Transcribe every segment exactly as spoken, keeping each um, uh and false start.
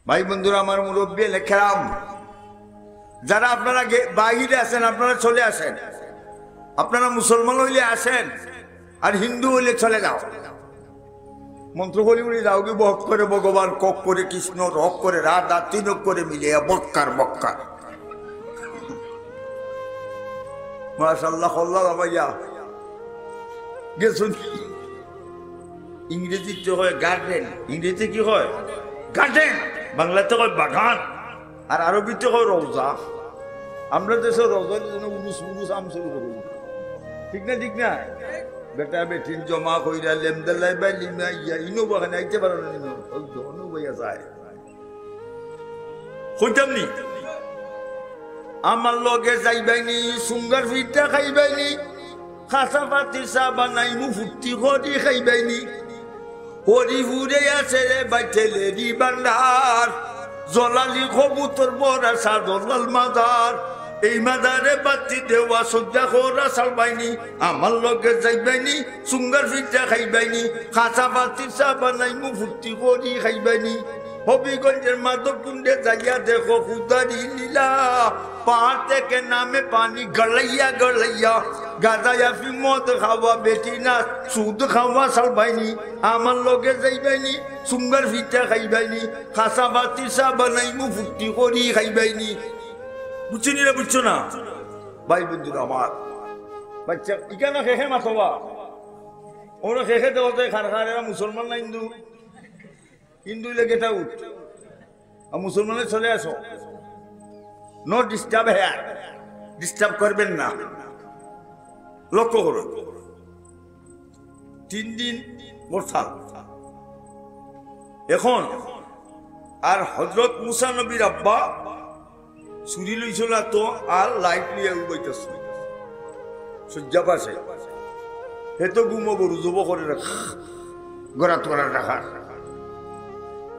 ভাই বন্ধুরা, আমার মুরব্বী এলাকারাম, যারা আপনারা গে-, বাইরে আছেন, আপনারা চলে আসেন। আপনারা মুসলমান হইলে আসেন, আর হিন্দু হইলে চলে যাও। মন্ত্র করি উড়ি যাও কি, বক করে ভগবান, কক করে কৃষ্ণ, রক করে রাধা, তিন অক্ষরে মিলিয়া বক্কার বক্কার। মাশাআল্লাহ, আল্লাহ বাবাইয়া গেছুন। ইংরেজিতে হয় গার্ডেন, ইংরেজিতে কি হয়? গার্ডেন। বাংলাতে কয় বাগান, আর আরবিতে কয় রওজা। আমরা দেশে রওজার জন্য উরুস উরুস আম শুরু করি, ঠিক না? ঠিক না? বেটা বেটিন জমা কইরা লেমদালাই বাই লিমা ইয়া ইনো বাগানে আইতে পারো না, ইনো ওই ধনু বইয়া যায়। কইতাম নি? আমার লগে যাইবাইনি, সুঙ্গার ফিটা খাইবাইনি, খাসা পাতির চা বানাইমু ফুর্তি করি খাইবাইনি। হরিপুরে আছে রে বাইতেলেরি ভান্ডার, জলালি কবুতর বড়া সাদর লাল মাদার, এই মাদারে বাতি দেওয়া সজ্জা করা সালবাইনি। আমার লগে যাইবাইনি, সুঙ্গার ফিটা খাইবাইনি, খাসা পাতির চা বানাইমু ফুর্তি করি খাইবাইনি। হবিগঞ্জের মাধবকুণ্ডে যাইয়া দেখো খুদারি লীলা, পাহাড় থেকে নামে পানি গড়াইয়া গড়াইয়া, গাঁজা আফিম মদ খাওয়া বেটি না সুদ খাওয়া সালবাইনি। আমার লগে যাইবাইনি, সুঙ্গার ফিটা খাইবাইনি, খাসা পাতির চা বানাইমু ফুর্তি করি খাইবাইনি। বুঝছো নি রে, বুঝছো না? ভাই বন্ধুরা আমার, বাচ্চা ইখানো কে কে মাতবা, ওরা কে কে দেওয়া যায় খার খার, এরা মুসলমান না হিন্দু? হিন্দু হইলে গেট আউট, আর মুসলমানে চলে আসো। নো ডিস্টার্ব হেয়ার, ডিস্টার্ব করবেন না। লক্ষ্য করো, তিন দিন হরতাল। এখন আর হজরত মুসা নবীর আব্বা চুরি লইছিল না তো, আর লাইট লইয়া উবাইতেছে সজ্জা পাশে। হে তো ঘুমো গরু জব করে রাখ, গড়া তোরা রাখার।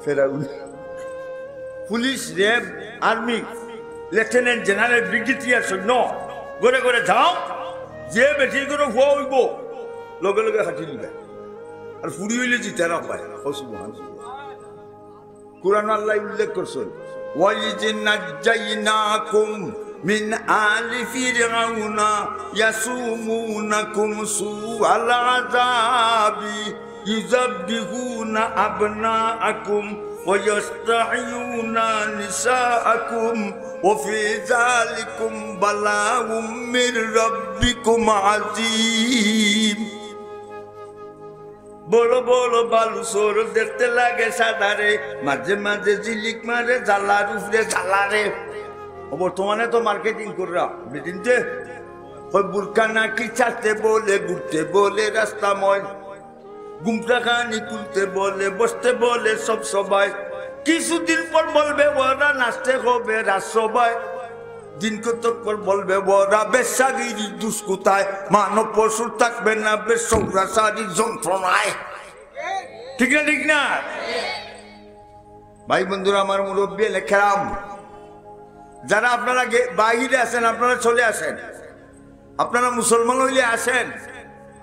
ফেরাউন, police, RAB, army, lieutenant general, brigadier সৈন্য, ঘরে ঘরে যাও, যে বেটির ঘরে ফুয়া হইব, লগে লগে খাটি নিবে। আর ফুড়ি হইলে জিতা রাখবায়। ও সুবহানাল্লাহ। কোরআন আল্লাহ উল্লেখ করছেন, "ওয়াইজ নাজ্জাইনাকুম মিন আলি ফিরআউনা ইয়াসুমুনাকুম সুআল আযাবি ইউযাব্বিহুনা আবনাআকুম ওয়া ইয়াস্তাহইয়ুনা নিসাআকুম ওয়া ফি যালিকুম বালাউম মির রাব্বিকুম আযীম।" বড় বড় বালু চর দেখতে লাগে সাদারে, মাঝে মাঝে ঝিলিক মারে জ্বালার উপরে জ্বালারে। ও বর্তমানে তো মার্কেটিং কররা, বেটিন্তে কয় বুরকা নাকি ছাড়তে বলে, ঘুরতে বলে রাস্তা ময়, ঘুমটা খানি খুলতে বলে, বসতে বলে সব সবাই। কিছুদিন পর বলবে ওরা নাচতে হবে রাজসভায়। দিন কতক পর বলবে ওরা বেশ্যাগিরি দুষ্কৃতায়, মানব পশু থাকবে না বেশ সৌরাচারী যন্ত্রণায়। ঠিক না, ঠিক না? ভাই বন্ধুরা, আমার মুরব্বী এলাকারাম, যারা আপনারা গে-, বাইরে আছেন, আপনারা চলে আসেন। আপনারা মুসলমান হইলে আসেন,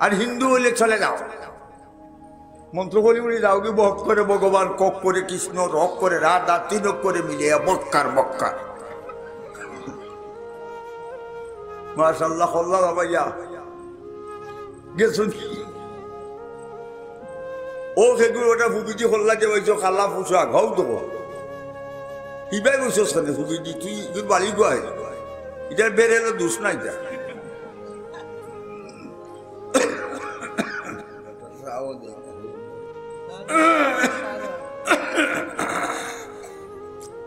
আর হিন্দু হইলে চলে যাও। মন্ত্র করি উড়ি যাও কি, বক করে ভগবান, কক করে কৃষ্ণ, রক করে রাধা, তিন অক্ষরে মিলিয়া বক্কার বক্কার। মাশাআল্লাহ, কল্লা বাবাইয়া গেছুন। ও সেগুলো ওটা ফুবিজি কল্লা যে ওই যে কালা পোশাক, হও তো। ইবাই বলছস কেন ফুবিজি, তুই, তুই বাড়ি গুয়াই। এটার বেরেলো দোষ নাই যা।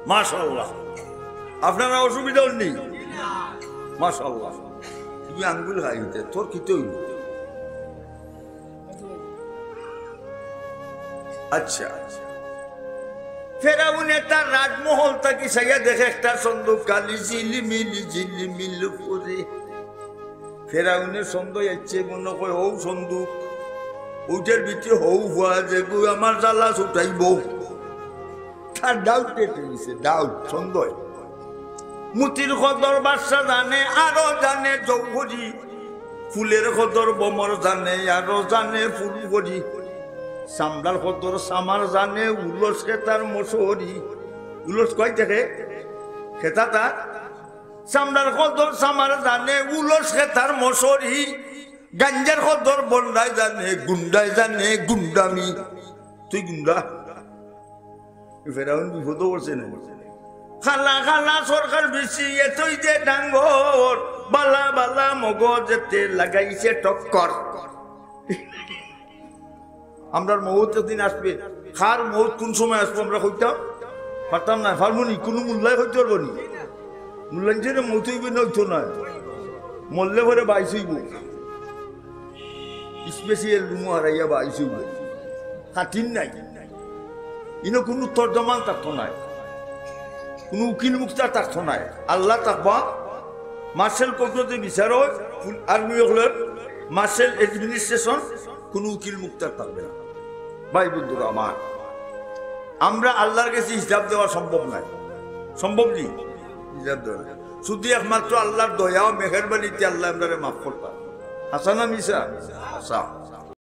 মাশাআল্লাহ। আপনারা অসুবিধা হননি? মাশাআল্লাহ। তুমি আঙ্গুল খাইতে, তোর কিতে হইল? আচ্ছা, আচ্ছা। ফেরাউনে তার রাজমহল থাকি চাইয়া দেখে একটা সন্দুক খালি ঝিলিমিলি ঝিলিমিল করে। ফেরাউনের সন্দেহ ইচ্ছে মনে কয়, "হউ সন্দুক, ওইটার ভিতরে হউ ফুয়া যে গো আমার জ্বালা ছুটাইব।" তার ডাউট এসে গেছে, ডাউট, সন্দেহ। মুতির কদর বাদশা জানে, আরো জানে জৌহরি। ফুলের কদর বমর জানে, আরো জানে ফুলগরি। চামড়ার কদর চামার জানে, উলস খেতার মশরি। উলস কই থাকে? খেতা তার। চামড়ার কদর চামার জানে, উলস খেতার মশরি। গাঞ্জার কদর বন্ডায় জানে, গুন্ডায় জানে, গুন্ডামি। তুই গুন্ডা? এ ফেরাউন বিপদো পড়ছে না? খালা খালা সরকার বেশি, এতই যে ডাঙ্গর, বালা বালা মগজেতে লাগাইছে টক্কর। আমরার মউত একদিন আসবে। কার মউত কুন সময় আসবো আমরা কইতাম পারতাম না। পারমু নি? কুনু মোল্লায় কইতে পারবো নি? মোল্লাইনজনর মউত অইবো না, অইতো না? মরলে পরে বাইশ অইবো। স্পেশাল রুমো হারাইয়া বাইশ অইবো। খাতির নাই। ইনো কুনু তর্জমান থাকতো নায়, কুনু উকিল মুক্তার থাকতো নায়। আল্লাহ থাকবা, মার্শাল কোর্টে বিচার অয়, আর্মি অকলর মার্শাল অ্যাডমিনিস্ট্রেশন, কুনু উকিল মুক্তার থাকবে না। ভাই বন্ধুরা আমার, আমরা আল্লাহর গেছে হিসাব দেওয়া সম্ভব নায়, সম্ভব নি হিসাব দেওয়া। শুধু একমাত্র আল্লাহর দয়া ও মেহেরবানিতে আল্লায় আমরারে মাফ করতা। হাছা না মিছা? হাছা।